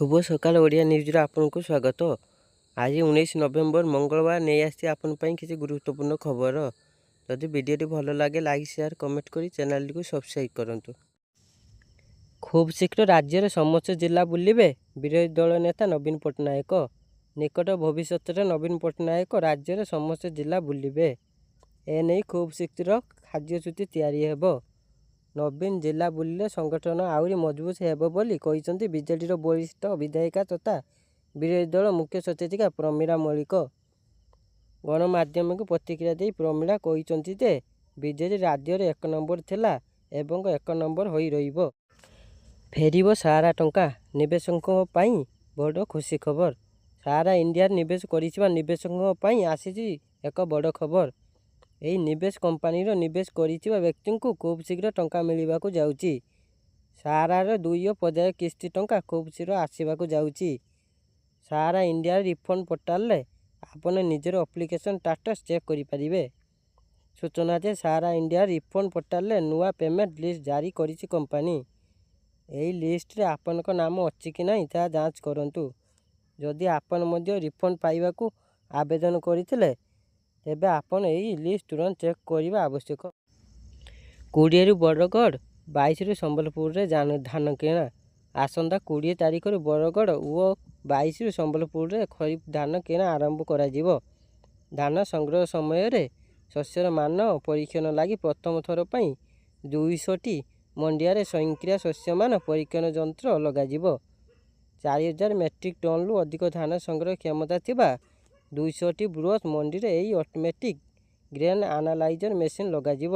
ଶୁଭ ସକାଳ, ଓଡ଼ିଆ ନ୍ୟୁଜ୍ରେ ଆପଣଙ୍କୁ ସ୍ୱାଗତ। ଆଜି 19 ନଭେମ୍ବର, ମଙ୍ଗଳବାର। ନେଇ ଆସିଛି ଆପଣଙ୍କ ପାଇଁ କିଛି ଗୁରୁତ୍ୱପୂର୍ଣ୍ଣ ଖବର। ଯଦି ଭିଡ଼ିଓଟି ଭଲ ଲାଗେ, ଲାଇକ୍, ସେୟାର, କମେଣ୍ଟ କରି ଚ୍ୟାନେଲଟିକୁ ସବସ୍କ୍ରାଇବ୍ କରନ୍ତୁ। ଖୁବ୍ ଶୀଘ୍ର ରାଜ୍ୟର ସମସ୍ତ ଜିଲ୍ଲା ବୁଲିବେ ବିରୋଧୀ ଦଳ ନେତା ନବୀନ ପଟ୍ଟନାୟକ। ନିକଟ ଭବିଷ୍ୟତରେ ନବୀନ ପଟ୍ଟନାୟକ ରାଜ୍ୟର ସମସ୍ତ ଜିଲ୍ଲା ବୁଲିବେ। ଏନେଇ ଖୁବ୍ ଶୀଘ୍ର କାର୍ଯ୍ୟସୂଚୀ ତିଆରି ହେବ। ନବୀନ ଜିଲ୍ଲା ବୁଲିଲେ ସଂଗଠନ ଆହୁରି ମଜବୁତ ହେବ ବୋଲି କହିଛନ୍ତି ବିଜେଡିର ବରିଷ୍ଠ ବିଧାୟିକା ତଥା ବିରୋଧୀ ଦଳ ମୁଖ୍ୟ ସଚେତକ ପ୍ରମିଳା ମଲ୍ଲିକ। ଗଣମାଧ୍ୟମକୁ ପ୍ରତିକ୍ରିୟା ଦେଇ ପ୍ରମିଳା କହିଛନ୍ତି ଯେ, ବିଜେଡି ରାଜ୍ୟରେ ଏକ ନମ୍ବର ଥିଲା ଏବଂ ଏକ ନମ୍ବର ହୋଇ ରହିବ। ଫେରିବ ସାହାରା ଟଙ୍କା, ନିବେଶକଙ୍କ ପାଇଁ ବଡ଼ ଖୁସି ଖବର। ସାହାରା ଇଣ୍ଡିଆରେ ନିବେଶ କରିଥିବା ନିବେଶକଙ୍କ ପାଇଁ ଆସିଛି ଏକ ବଡ଼ ଖବର। ଏହି ନିବେଶ କମ୍ପାନୀରେ ନିବେଶ କରିଥିବା ବ୍ୟକ୍ତିଙ୍କୁ ଖୁବଶୀଘ୍ର ଟଙ୍କା ମିଳିବାକୁ ଯାଉଛି। ସାହାରାର ଦ୍ୱିତୀୟ ପର୍ଯ୍ୟାୟ କିସ୍ତି ଟଙ୍କା ଖୁବଶୀଘ୍ର ଆସିବାକୁ ଯାଉଛି। ସାହାରା ଇଣ୍ଡିଆର ରିଫଣ୍ଡ ପୋର୍ଟାଲରେ ଆପଣ ନିଜର ଆପ୍ଲିକେସନ ଷ୍ଟାଟସ୍ ଚେକ୍ କରିପାରିବେ। ସୂଚନା ଯେ, ସାହାରା ଇଣ୍ଡିଆ ରିଫଣ୍ଡ ପୋର୍ଟାଲରେ ନୂଆ ପେମେଣ୍ଟ ଲିଷ୍ଟ ଜାରି କରିଛି କମ୍ପାନୀ। ଏହି ଲିଷ୍ଟରେ ଆପଣଙ୍କ ନାମ ଅଛି କି ନାହିଁ, ତାହା ଯାଞ୍ଚ କରନ୍ତୁ। ଯଦି ଆପଣ ମଧ୍ୟ ରିଫଣ୍ଡ ପାଇବାକୁ ଆବେଦନ କରିଥିଲେ, ତେବେ ଆପଣ ଏହି ଲିଷ୍ଟ ତୁରନ୍ତ ଚେକ୍ କରିବା ଆବଶ୍ୟକ। 20ରୁ ବରଗଡ଼, 22ରୁ ସମ୍ବଲପୁରରେ ଧାନ କିଣା। ଆସନ୍ତା 20 ତାରିଖରୁ ବରଗଡ଼ ଓ 22ରୁ ସମ୍ବଲପୁରରେ ଖରିଫ ଧାନ କିଣା ଆରମ୍ଭ କରାଯିବ। ଧାନ ସଂଗ୍ରହ ସମୟରେ ଶସ୍ୟର ମାନ ପରୀକ୍ଷଣ ଲାଗି ପ୍ରଥମ ଥର ପାଇଁ 200ଟି ମଣ୍ଡିରେ ସ୍ୱୟଂକ୍ରିୟ ଶସ୍ୟମାନ ପରୀକ୍ଷଣ ଯନ୍ତ୍ର ଲଗାଯିବ। 4000 ମେଟ୍ରିକ୍ ଟନ୍ରୁ ଅଧିକ ଧାନ ସଂଗ୍ରହ କ୍ଷମତା ଥିବା 200ଟି ବୃହତ୍ ମଣ୍ଡିରେ ଏହି ଅଟୋମେଟିକ୍ ଗ୍ରେନ୍ ଆନାଲାଇଜର ମେସିନ୍ ଲଗାଯିବ।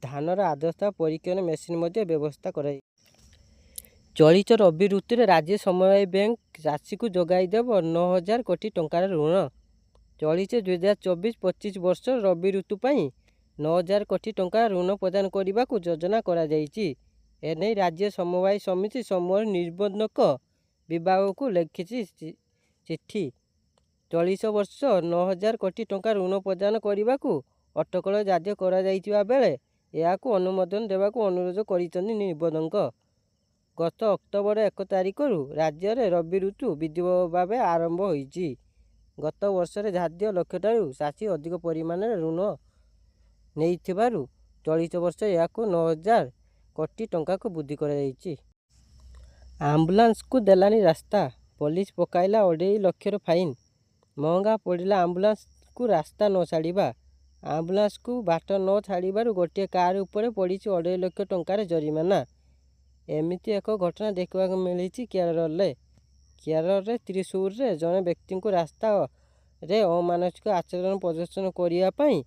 ଧାନର ଆର୍ଦ୍ରତା ପରୀକ୍ଷଣ ମେସିନ୍ ମଧ୍ୟ ବ୍ୟବସ୍ଥା କରାଯାଇଛି। ଚଳିତ ରବି ଋତୁରେ ରାଜ୍ୟ ସମବାୟ ବ୍ୟାଙ୍କ ଚାଷୀଙ୍କୁ ଯୋଗାଇଦେବ 9000 କୋଟି ଟଙ୍କାର ଋଣ। ଚଳିତ 2024-25 ବର୍ଷର ରବି ଋତୁ ପାଇଁ 9000 କୋଟି ଟଙ୍କା ଋଣ ପ୍ରଦାନ କରିବାକୁ ଯୋଜନା କରାଯାଇଛି। ଏନେଇ ରାଜ୍ୟ ସମବାୟ ସମିତି ସମୂହର ନିବନ୍ଧକ ବିଭାଗକୁ ଲେଖିଛି ଚିଠି। ଚଳିତ ବର୍ଷ 9000 କୋଟି ଟଙ୍କା ଋଣ ପ୍ରଦାନ କରିବାକୁ ଅଟକଳ ଧାର୍ଯ୍ୟ କରାଯାଇଥିବା ବେଳେ ଏହାକୁ ଅନୁମୋଦନ ଦେବାକୁ ଅନୁରୋଧ କରିଛନ୍ତି ନିବନ୍ଧକ। ଗତ ଅକ୍ଟୋବର 1 ତାରିଖରୁ ରାଜ୍ୟରେ ରବି ଋତୁ ବିଧିବଦ୍ଧ ଭାବେ ଆରମ୍ଭ ହୋଇଛି। ଗତ ବର୍ଷରେ ଧାର୍ଯ୍ୟ ଲକ୍ଷ୍ୟଠାରୁ ଚାଷୀ ଅଧିକ ପରିମାଣରେ ଋଣ ନେଇଥିବାରୁ ଚଳିତ ବର୍ଷ ଏହାକୁ 9000 କୋଟି ଟଙ୍କାକୁ ବୃଦ୍ଧି କରାଯାଇଛି। ଆମ୍ବୁଲାନ୍ସକୁ ଦେଲାନି ରାସ୍ତା, ପୋଲିସ ପକାଇଲା 2.5 ଲକ୍ଷର ଫାଇନ୍। ମହଙ୍ଗା ପଡ଼ିଲା ଆମ୍ବୁଲାନ୍ସକୁ ରାସ୍ତା ନ ଛାଡ଼ିବା। ଆମ୍ବୁଲାନ୍ସକୁ ବାଟ ନ ଛାଡ଼ିବାରୁ ଗୋଟିଏ କାର ଉପରେ ପଡ଼ିଛି 2.5 ଲକ୍ଷ ଟଙ୍କାର ଜରିମାନା। ଏମିତି ଏକ ଘଟଣା ଦେଖିବାକୁ ମିଳିଛି କେରଳରେ। କେରଳର ତ୍ରିସୁରରେ ଜଣେ ବ୍ୟକ୍ତିଙ୍କୁ ରାସ୍ତାରେ ଅମାନୁଷିକ ଆଚରଣ ପ୍ରଦର୍ଶନ କରିବା ପାଇଁ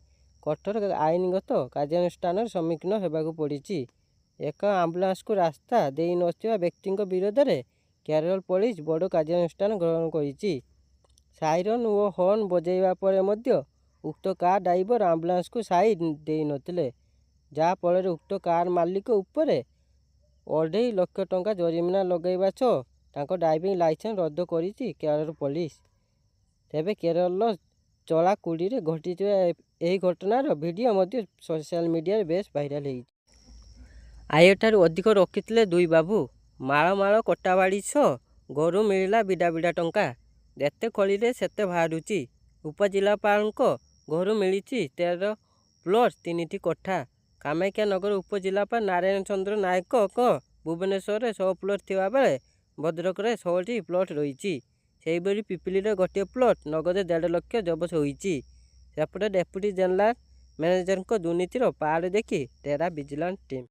କଠୋର ଆଇନଗତ କାର୍ଯ୍ୟାନୁଷ୍ଠାନର ସମ୍ମୁଖୀନ ହେବାକୁ ପଡ଼ିଛି। ଏକ ଆମ୍ବୁଲାନ୍ସକୁ ରାସ୍ତା ଦେଇନଥିବା ବ୍ୟକ୍ତିଙ୍କ ବିରୋଧରେ କେରଳ ପୋଲିସ ବଡ଼ କାର୍ଯ୍ୟାନୁଷ୍ଠାନ ଗ୍ରହଣ କରିଛି। ସାଇରନ୍ ଓ ହର୍ଣ୍ଣ ବଜାଇବା ପରେ ମଧ୍ୟ ଉକ୍ତ କାର୍ ଡ୍ରାଇଭର ଆମ୍ବୁଲାନ୍ସକୁ ସାଇଡ୍ ଦେଇନଥିଲେ। ଯାହାଫଳରେ ଉକ୍ତ କାର ମାଲିକ ଉପରେ 2.5 ଲକ୍ଷ ଟଙ୍କା ଜରିମାନା ଲଗାଇବା ସହ ତାଙ୍କ ଡ୍ରାଇଭିଂ ଲାଇସେନ୍ସ ରଦ୍ଦ କରିଛି କେରଳ ପୋଲିସ। ତେବେ କେରଳର ଚାଲାକୁଡ଼ିରେ ଘଟିଥିବା ଏହି ଘଟଣାର ଭିଡିଓ ମଧ୍ୟ ସୋସିଆଲ ମିଡିଆରେ ବେଶ୍ ଭାଇରାଲ ହୋଇଛି। ଆୟଠାରୁ ଅଧିକ ରଖିଥିଲେ ଦୁଇ ବାବୁ, ମାଳ ମାଳ କୋଠାବାଡ଼ି ସହ ଘରୁ ମିଳିଲା ବିଡ଼ା ବିଡ଼ା ଟଙ୍କା। ଯେତେ ଖୋଳିଲେ ସେତେ ବାହାରୁଛି। ଉପଜିଲ୍ଲାପାଳଙ୍କ ଘରୁ ମିଳିଛି 13 ପ୍ଲଟ୍, ତିନିଟି କୋଠା। କାମାକ୍ଷାନଗର ଉପଜିଲ୍ଲାପାଳ ନାରାୟଣ ଚନ୍ଦ୍ର ନାୟକଙ୍କ ଭୁବନେଶ୍ୱରରେ 6 ପ୍ଲଟ୍ ଥିବା ବେଳେ ଭଦ୍ରକରେ 6ଟି ପ୍ଲଟ୍ ରହିଛି। ସେହିପରି ପିପିଲିରେ ଗୋଟିଏ ପ୍ଲଟ୍, ନଗଦ 1.5 ଲକ୍ଷ ଜବତ ହୋଇଛି। ସେପଟେ ଡେପୁଟି ଜେନେରାଲ ମ୍ୟାନେଜରଙ୍କ ଦୁର୍ନୀତିର ପାହାଡ଼ ଦେଖି ଟେରା ଭିଜିଲାନ୍ସ ଟିମ୍।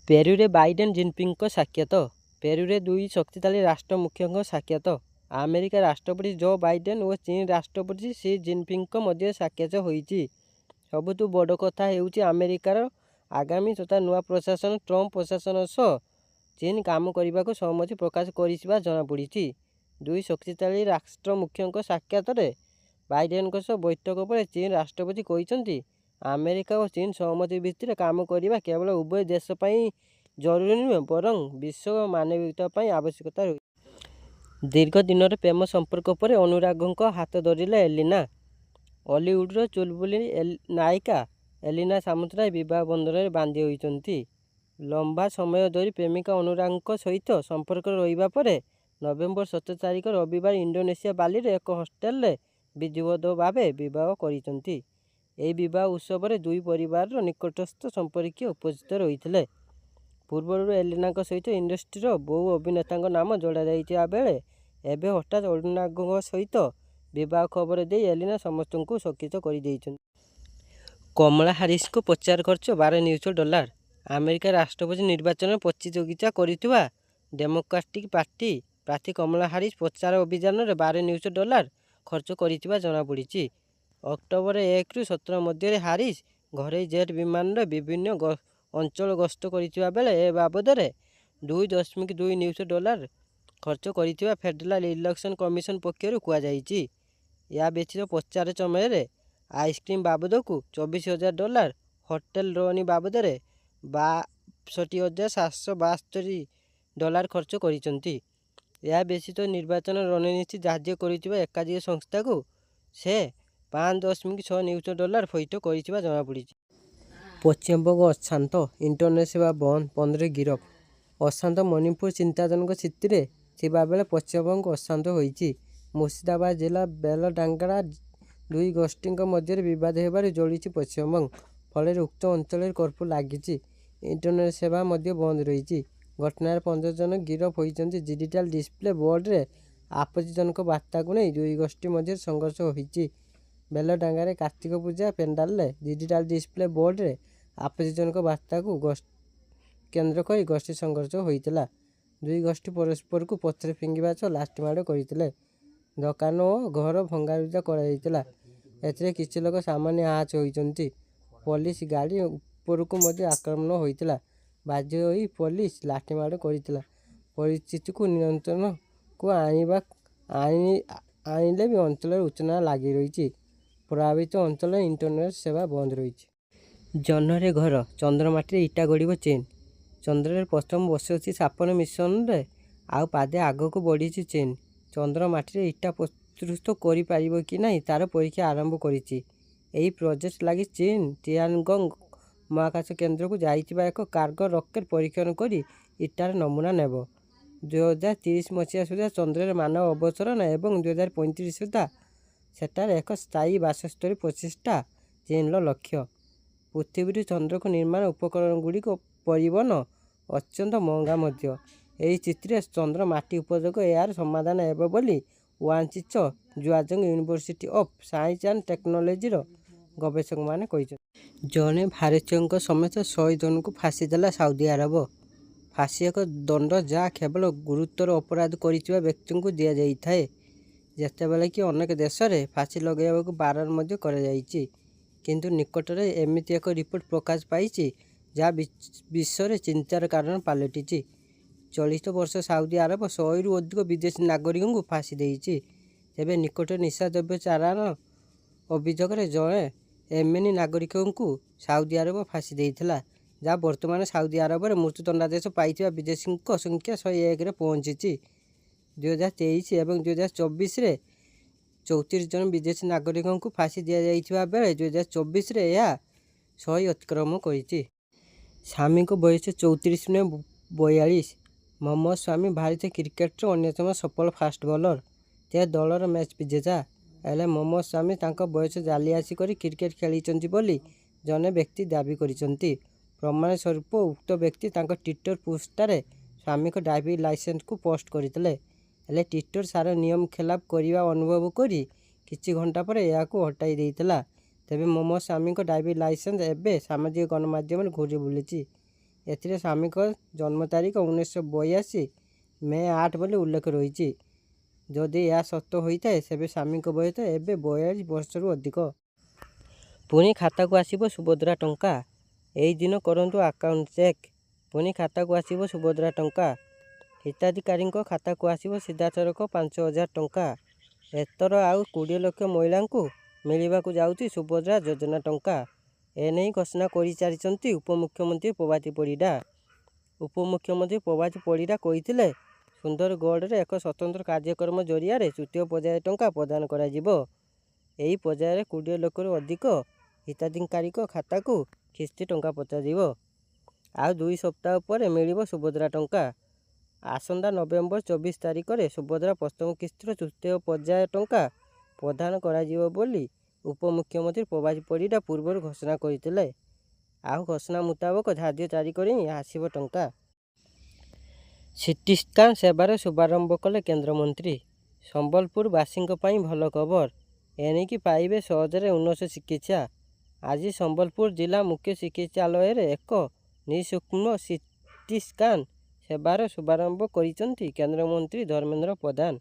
ପେରୁରେ ବାଇଡେନ ଜିନପିଙ୍ଗଙ୍କ ସାକ୍ଷାତ। ପେରୁରେ ଦୁଇ ଶକ୍ତିଶାଳୀ ରାଷ୍ଟ୍ର ମୁଖ୍ୟଙ୍କ ସାକ୍ଷାତ। ଆମେରିକା ରାଷ୍ଟ୍ରପତି ଜୋ ବାଇଡେନ ଓ ଚୀନ ରାଷ୍ଟ୍ରପତି ସି ଜିନପିଙ୍ଗଙ୍କ ମଧ୍ୟରେ ସାକ୍ଷାତ ହୋଇଛି। ସବୁଠୁ ବଡ଼ କଥା ହେଉଛି, ଆମେରିକାର ଆଗାମୀ ତଥା ନୂଆ ପ୍ରଶାସନ ଟ୍ରମ୍ପ ପ୍ରଶାସନ ସହ ଚୀନ କାମ କରିବାକୁ ସହମତି ପ୍ରକାଶ କରିଥିବା ଜଣାପଡ଼ିଛି। ଦୁଇ ଶକ୍ତିଶାଳୀ ରାଷ୍ଟ୍ରମୁଖ୍ୟଙ୍କ ସାକ୍ଷାତରେ ବାଇଡେନଙ୍କ ସହ ବୈଠକ ପରେ ଚୀନ ରାଷ୍ଟ୍ରପତି କହିଛନ୍ତି, ଆମେରିକା ଓ ଚୀନ ସହମତି ଭିତ୍ତିରେ କାମ କରିବା କେବଳ ଉଭୟ ଦେଶ ପାଇଁ ଜରୁରୀ ନୁହେଁ, ବରଂ ବିଶ୍ୱ ମାନବିକତା ପାଇଁ ଆବଶ୍ୟକତା ରହିଛି। ଦୀର୍ଘ ଦିନର ପ୍ରେମ ସମ୍ପର୍କ ପରେ ଅନୁରାଗଙ୍କ ହାତ ଧରିଲେ ଏଲିନା। ଓଲିଉଡର ଚୁଲବୁଲି ନାୟିକା ଏଲିନା ସାମନ୍ତରାୟ ବିବାହ ବନ୍ଧନରେ ବାନ୍ଧି ହୋଇଛନ୍ତି। ଲମ୍ବା ସମୟ ଧରି ପ୍ରେମିକା ଅନୁରାଗଙ୍କ ସହିତ ସମ୍ପର୍କରେ ରହିବା ପରେ ନଭେମ୍ବର 17 ତାରିଖ ରବିବାର ଇଣ୍ଡୋନେସିଆ ବାଲିର ଏକ ହୋଟେଲରେ ବିଧିବଦ୍ଧ ଭାବେ ବିବାହ କରିଛନ୍ତି। ଏହି ବିବାହ ଉତ୍ସବରେ ଦୁଇ ପରିବାରର ନିକଟସ୍ଥ ସମ୍ପର୍କୀୟ ଉପସ୍ଥିତ ରହିଥିଲେ। ପୂର୍ବରୁ ଏଲିନାଙ୍କ ସହିତ ଇଣ୍ଡଷ୍ଟ୍ରିର ବହୁ ଅଭିନେତାଙ୍କ ନାମ ଯୋଡ଼ାଯାଇଥିବା ବେଳେ ଏବେ ହଠାତ୍ ଅନୁରାଗଙ୍କ ସହିତ ବିବାହ ଖବର ଦେଇ ଏଲିନା ସମସ୍ତଙ୍କୁ ଚକିତ କରିଦେଇଛନ୍ତି। କମଳା ହାରିସଙ୍କ ପ୍ରଚାର ଖର୍ଚ୍ଚ 12 ନିୟୁତ ଡଲାର। ଆମେରିକା ରାଷ୍ଟ୍ରପତି ନିର୍ବାଚନରେ ପ୍ରତିଯୋଗିତା କରୁଥିବା ଡେମୋକ୍ରାଟିକ୍ ପାର୍ଟି ପ୍ରାର୍ଥୀ କମଳା ହାରିସ ପ୍ରଚାର ଅଭିଯାନରେ 12 ନିୟୁତ ଡଲାର ଖର୍ଚ୍ଚ କରିଥିବା ଜଣାପଡ଼ିଛି। ଅକ୍ଟୋବର 1ରୁ 17 ମଧ୍ୟରେ ହାରିସ ଘରୋଇ ଜେଟ୍ ବିମାନରେ ବିଭିନ୍ନ ଅଞ୍ଚଳ ଗସ୍ତ କରିଥିବା ବେଳେ ଏ ବାବଦରେ 2.2 ନିୟୁତ ଡଲାର ଖର୍ଚ୍ଚ କରିଥିବା ଫେଡେରାଲ ଇଲେକ୍ସନ କମିଶନ ପକ୍ଷରୁ କୁହାଯାଇଛି। ଏହା ବ୍ୟତୀତ ପ୍ରଚାର ସମୟରେ ଆଇସକ୍ରିମ ବାବଦକୁ 24,000 ଡଲାର, ହୋଟେଲ ରହଣି ବାବଦରେ 62,772 ଡଲାର ଖର୍ଚ୍ଚ କରିଛନ୍ତି। ଏହା ବ୍ୟତୀତ ନିର୍ବାଚନ ରଣନୀତି ଧାର୍ଯ୍ୟ କରୁଥିବା ଏକାଧିକ ସଂସ୍ଥାକୁ ସେ 5.6 ନିୟୁତ ଡଲାର ପୈଠ କରିଥିବା ଜଣାପଡ଼ିଛି। ପଶ୍ଚିମବଙ୍ଗ ଅଶାନ୍ତ, ଇଣ୍ଟରନେଟ୍ ସେବା ବନ୍ଦ, 15 ଗିରଫ। ଅଶାନ୍ତ ମଣିପୁର ଚିନ୍ତାଜନକ ସ୍ଥିତିରେ ଥିବା ବେଳେ ପଶ୍ଚିମବଙ୍ଗ ଅଶାନ୍ତ ହୋଇଛି। ମୁର୍ଶିଦାବାଦ ଜିଲ୍ଲା ବେଲଡାଙ୍ଗାରେ ଦୁଇ ଗୋଷ୍ଠୀଙ୍କ ମଧ୍ୟରେ ବିବାଦ ହେବାରୁ ଜଳୁଛି ପଶ୍ଚିମବଙ୍ଗ। ଫଳରେ ଉକ୍ତ ଅଞ୍ଚଳରେ କର୍ଫ୍ୟୁ ଲାଗିଛି। ଇଣ୍ଟରନେଟ୍ ସେବା ମଧ୍ୟ ବନ୍ଦ ରହିଛି। ଘଟଣାରେ 15 ଜଣ ଗିରଫ ହୋଇଛନ୍ତି। ଡିଜିଟାଲ ଡିସପ୍ଲେ ବୋର୍ଡରେ ଆପତ୍ତିଜନକ ବାର୍ତ୍ତାକୁ ନେଇ ଦୁଇ ଗୋଷ୍ଠୀ ମଧ୍ୟରେ ସଂଘର୍ଷ ହୋଇଛି। ବେଲଡାଙ୍ଗାରେ କାର୍ତ୍ତିକ ପୂଜା ପେଣ୍ଡାଲରେ ଡିଜିଟାଲ ଡିସପ୍ଲେ ବୋର୍ଡରେ ଆପତ୍ତିଜନକ ବାର୍ତ୍ତାକୁ କେନ୍ଦ୍ର କରି ଗୋଷ୍ଠୀ ସଂଘର୍ଷ ହୋଇଥିଲା। ଦୁଇ ଗୋଷ୍ଠୀ ପରସ୍ପରକୁ ପଥର ଫିଙ୍ଗିବା ସହ ଲାଠିମାଡ଼ କରିଥିଲେ। ଦୋକାନ ଓ ଘର ଭଙ୍ଗାରୁଜା କରାଯାଇଥିଲା। ଏଥିରେ କିଛି ଲୋକ ସାମାନ୍ୟ ଆହତ ହୋଇଛନ୍ତି। ପୋଲିସ ଗାଡ଼ି ଉପରକୁ ମଧ୍ୟ ଆକ୍ରମଣ ହୋଇଥିଲା। ବାଧ୍ୟ ହୋଇ ପୋଲିସ ଲାଠିମାଡ଼ କରିଥିଲା। ପରିସ୍ଥିତିକୁ ନିୟନ୍ତ୍ରଣକୁ ଆଣିଲେ ବି ଅଞ୍ଚଳରେ ଉତ୍ତେଜନା ଲାଗି ରହିଛି। ପ୍ରଭାବିତ ଅଞ୍ଚଳରେ ଇଣ୍ଟରନେଟ୍ ସେବା ବନ୍ଦ ରହିଛି। ଜହ୍ନରେ ଘର, ଚନ୍ଦ୍ରମାଟିରେ ଇଟା ଗଢ଼ିବ ଚୀନ। ଚନ୍ଦ୍ରରେ ପ୍ରଥମ ବସତି ସ୍ଥାପନ ମିଶନରେ ଆଉ ପାଦେ ଆଗକୁ ବଢ଼ିଛି ଚୀନ। ଚନ୍ଦ୍ର ମାଟିରେ ଇଟା ପ୍ରସ୍ତୁତ କରିପାରିବ କି ନାହିଁ ତାର ପରୀକ୍ଷା ଆରମ୍ଭ କରିଛି। ଏହି ପ୍ରୋଜେକ୍ଟ ଲାଗି ଚୀନ ତିଆନଗଙ୍ଗ ମହାକାଶ କେନ୍ଦ୍ରକୁ ଯାଇଥିବା ଏକ କାର୍ଗୋ ରକେଟ ପରୀକ୍ଷଣ କରି ଇଟାର ନମୁନା ନେବ। 2030 ମସିହା ସୁଦ୍ଧା ଚନ୍ଦ୍ରରେ ମାନବ ଅବତରଣ ଏବଂ 2035 ସୁଦ୍ଧା ସେଠାରେ ଏକ ସ୍ଥାୟୀ ବାସସ୍ଥଳୀ ପ୍ରତିଷ୍ଠା ଚୀନର ଲକ୍ଷ୍ୟ। ପୃଥିବୀରୁ ଚନ୍ଦ୍ରକୁ ନିର୍ମାଣ ଉପକରଣଗୁଡ଼ିକ ପରିବହନ ଅତ୍ୟନ୍ତ ମହଙ୍ଗା ମଧ୍ୟ। ଏହି ସ୍ଥିତିରେ ଚନ୍ଦ୍ର ମାଟି ଉପଯୋଗ ଏହାର ସମାଧାନ ହେବ ବୋଲି Guangxi Zhuang university of science and ଟେକ୍ନୋଲୋଜିର ଗବେଷକମାନେ କହିଛନ୍ତି। ଜଣେ ଭାରତୀୟଙ୍କ ସମେତ 100 ଜଣଙ୍କୁ ଫାଶୀ ଦେଲା ସାଉଦି ଆରବ। ଫାଶୀ ଏକ ଦଣ୍ଡ ଯାହା କେବଳ ଗୁରୁତର ଅପରାଧ କରିଥିବା ବ୍ୟକ୍ତିଙ୍କୁ ଦିଆଯାଇଥାଏ। ଯେତେବେଳେ କି ଅନେକ ଦେଶରେ ଫାଶୀ ଲଗାଇବାକୁ ବାରଣ ମଧ୍ୟ କରାଯାଇଛି। କିନ୍ତୁ ନିକଟରେ ଏମିତି ଏକ ରିପୋର୍ଟ ପ୍ରକାଶ ପାଇଛି ଯାହା ବିଶ୍ୱରେ ଚିନ୍ତାର କାରଣ ପାଲଟିଛି। ଚଳିତ ବର୍ଷ ସାଉଦି ଆରବ 100ରୁ ଅଧିକ ବିଦେଶୀ ନାଗରିକଙ୍କୁ ଫାଶୀ ଦେଇଛି। ତେବେ ନିକଟରେ ନିଶାଦ୍ରବ୍ୟ ଚାଲାଣ ଅଭିଯୋଗରେ ଜଣେ ୟେମେନି ନାଗରିକଙ୍କୁ ସାଉଦି ଆରବ ଫାଶୀ ଦେଇଥିଲା। ଯାହା ବର୍ତ୍ତମାନ ସାଉଦି ଆରବରେ ମୃତ୍ୟୁଦଣ୍ଡାଦେଶ ପାଇଥିବା ବିଦେଶୀଙ୍କ ସଂଖ୍ୟା 101ରେ ପହଞ୍ଚିଛି। 2023 ଏବଂ 2024ରେ 34 ଜଣ ବିଦେଶୀ ନାଗରିକଙ୍କୁ ଫାଶୀ ଦିଆଯାଇଥିବା ବେଳେ 2024ରେ ଏହା 100 ଅତିକ୍ରମ କରିଛି। ସାମିଙ୍କ ବୟସ 34 ନୁହେଁ, 42। ମହମ୍ମଦ ସାମି ଭାରତୀୟ କ୍ରିକେଟର ଅନ୍ୟତମ ସଫଳ ଫାଷ୍ଟ ବୋଲର। ସେ ଦଳର ମ୍ୟାଚ୍ ବିଜେତା। ହେଲେ ମହମ୍ମଦ ସାମି ତାଙ୍କ ବୟସ ଜାଲିଆତି କରି କ୍ରିକେଟ ଖେଳିଛନ୍ତି ବୋଲି ଜଣେ ବ୍ୟକ୍ତି ଦାବି କରିଛନ୍ତି। ପ୍ରମାଣ ସ୍ୱରୂପ ଉକ୍ତ ବ୍ୟକ୍ତି ତାଙ୍କ ଟ୍ୱିଟର ପୃଷ୍ଠାରେ ସାମିଙ୍କ ଡ୍ରାଇଭିଂ ଲାଇସେନ୍ସକୁ ପୋଷ୍ଟ କରିଥିଲେ। ହେଲେ ଟ୍ୱିଟର ସାର ନିୟମ ଖିଲାପ କରିବା ଅନୁଭବ କରି କିଛି ଘଣ୍ଟା ପରେ ଏହାକୁ ହଟାଇ ଦେଇଥିଲା। ତେବେ ମହମ୍ମଦ ସାମିଙ୍କ ଡ୍ରାଇଭିଂ ଲାଇସେନ୍ସ ଏବେ ସାମାଜିକ ଗଣମାଧ୍ୟମରେ ଘୂରି ବୁଲୁଛି। ଏଥିରେ ସାମିଙ୍କ ଜନ୍ମ ତାରିଖ 1982 ମେ 8 ବୋଲି ଉଲ୍ଲେଖ ରହିଛି। ଯଦି ଏହା ସତ ହୋଇଥାଏ ତେବେ ସାମିଙ୍କ ବୟସ ଏବେ 42 ବର୍ଷରୁ ଅଧିକ। ପୁଣି ଖାତାକୁ ଆସିବ ସୁଭଦ୍ରା ଟଙ୍କା, ଏହି ଦିନ କରନ୍ତୁ ଆକାଉଣ୍ଟ ଚେକ୍। ପୁଣି ଖାତାକୁ ଆସିବ ସୁଭଦ୍ରା ଟଙ୍କା। ହିତାଧିକାରୀଙ୍କ ଖାତାକୁ ଆସିବ ସିଧାସଳଖ 5,000 ଟଙ୍କା। ଏଥର ଆଉ 20 ଲକ୍ଷ ମହିଳାଙ୍କୁ ମିଳିବାକୁ ଯାଉଛି ସୁଭଦ୍ରା ଯୋଜନା ଟଙ୍କା। ଏନେଇ ଘୋଷଣା କରିସାରିଛନ୍ତି ଉପମୁଖ୍ୟମନ୍ତ୍ରୀ ପ୍ରଭାତୀ ପରିଡ଼ା। ଉପମୁଖ୍ୟମନ୍ତ୍ରୀ ପ୍ରଭାତୀ ପରିଡ଼ା କହିଥିଲେ, ସୁନ୍ଦରଗଡ଼ରେ ଏକ ସ୍ୱତନ୍ତ୍ର କାର୍ଯ୍ୟକ୍ରମ ଜରିଆରେ ତୃତୀୟ ପର୍ଯ୍ୟାୟ ଟଙ୍କା ପ୍ରଦାନ କରାଯିବ। ଏହି ପର୍ଯ୍ୟାୟରେ 20 ଲକ୍ଷରୁ ଅଧିକ ହିତାଧିକାରୀଙ୍କ ଖାତାକୁ କିସ୍ତି ଟଙ୍କା ପଠାଯିବ। ଆଉ 2 ସପ୍ତାହ ପରେ ମିଳିବ ସୁଭଦ୍ରା ଟଙ୍କା। ଆସନ୍ତା ନଭେମ୍ବର 24 ତାରିଖରେ ସୁଭଦ୍ରା ପ୍ରଥମ କିସ୍ତିର ତୃତୀୟ ପର୍ଯ୍ୟାୟ ଟଙ୍କା ପ୍ରଦାନ କରାଯିବ ବୋଲି ଉପମୁଖ୍ୟମନ୍ତ୍ରୀ ପ୍ରଭାତୀ ପରିଡ଼ା ପୂର୍ବରୁ ଘୋଷଣା କରିଥିଲେ। ଆଉ ଘୋଷଣା ମୁତାବକ ଧାର୍ଯ୍ୟ ତାରିଖରେ ହିଁ ଆସିବ ଟଙ୍କା। ସିଟି ସ୍କାନ ସେବାର ଶୁଭାରମ୍ଭ କଲେ କେନ୍ଦ୍ରମନ୍ତ୍ରୀ। ସମ୍ବଲପୁରବାସୀଙ୍କ ପାଇଁ ଭଲ ଖବର। ଏଣିକି ପାଇବେ ସହଜରେ ଉନ୍ନତ ଚିକିତ୍ସା। ଆଜି ସମ୍ବଲପୁର ଜିଲ୍ଲା ମୁଖ୍ୟ ଚିକିତ୍ସାଳୟରେ ଏକ ନିଃଶୁଳ୍କ ସିଟି ସ୍କାନ ସେବାର ଶୁଭାରମ୍ଭ କରିଛନ୍ତି କେନ୍ଦ୍ରମନ୍ତ୍ରୀ ଧର୍ମେନ୍ଦ୍ର ପ୍ରଧାନ।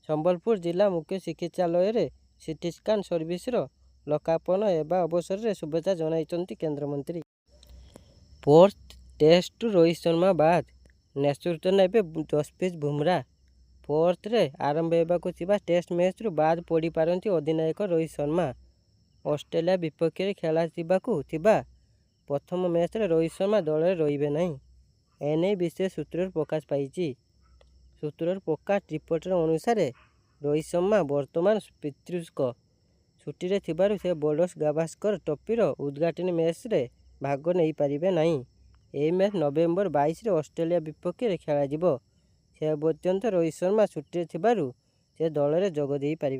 ସମ୍ବଲପୁର ଜିଲ୍ଲା ମୁଖ୍ୟ ଚିକିତ୍ସାଳୟରେ ସିଟି ସ୍କାନ ସର୍ଭିସର ଲୋକାର୍ପଣ ହେବା ଅବସରରେ ଶୁଭେଚ୍ଛା ଜଣାଇଛନ୍ତି କେନ୍ଦ୍ରମନ୍ତ୍ରୀ। ପର୍ଥ ଟେଷ୍ଟରୁ ରୋହିତ ଶର୍ମା ବାଦ୍, ନେତୃତ୍ୱ ନେବେ ଯଶପ୍ରୀତ ବୁମରା। ପର୍ଥରେ ଆରମ୍ଭ ହେବାକୁ ଥିବା ଟେଷ୍ଟ ମ୍ୟାଚରୁ ବାଦ୍ ପଡ଼ିପାରନ୍ତି ଅଧିନାୟକ ରୋହିତ ଶର୍ମା। ଅଷ୍ଟ୍ରେଲିଆ ବିପକ୍ଷରେ ଖେଳାଯିବାକୁ ଥିବା ପ୍ରଥମ ମ୍ୟାଚରେ ରୋହିତ ଶର୍ମା ଦଳରେ ରହିବେ ନାହିଁ। ଏନେଇ ବିଶେଷ ସୂତ୍ରରୁ ପ୍ରକାଶ ପାଇଛି। ସୂତ୍ରରୁ ପ୍ରକାଶ ରିପୋର୍ଟ ଅନୁସାରେ, ରୋହିତ ଶର୍ମା ବର୍ତ୍ତମାନ ପିତୃକ ଛୁଟିରେ ଥିବାରୁ ସେ ବର୍ଡର-ଗାଭାସ୍କର ଟ୍ରଫିର ଉଦ୍ଘାଟନୀ ମ୍ୟାଚରେ ଭାଗ ନେଇପାରିବେ ନାହିଁ। ଏହି ମ୍ୟାଚ୍ ନଭେମ୍ବର 22ରେ ଅଷ୍ଟ୍ରେଲିଆ ବିପକ୍ଷରେ ଖେଳାଯିବ। ସେ ପର୍ଯ୍ୟନ୍ତ ରୋହିତ ଶର୍ମା ଛୁଟିରେ ଥିବାରୁ ସେ ଦଳରେ ଯୋଗ ଦେଇପାରିବେ।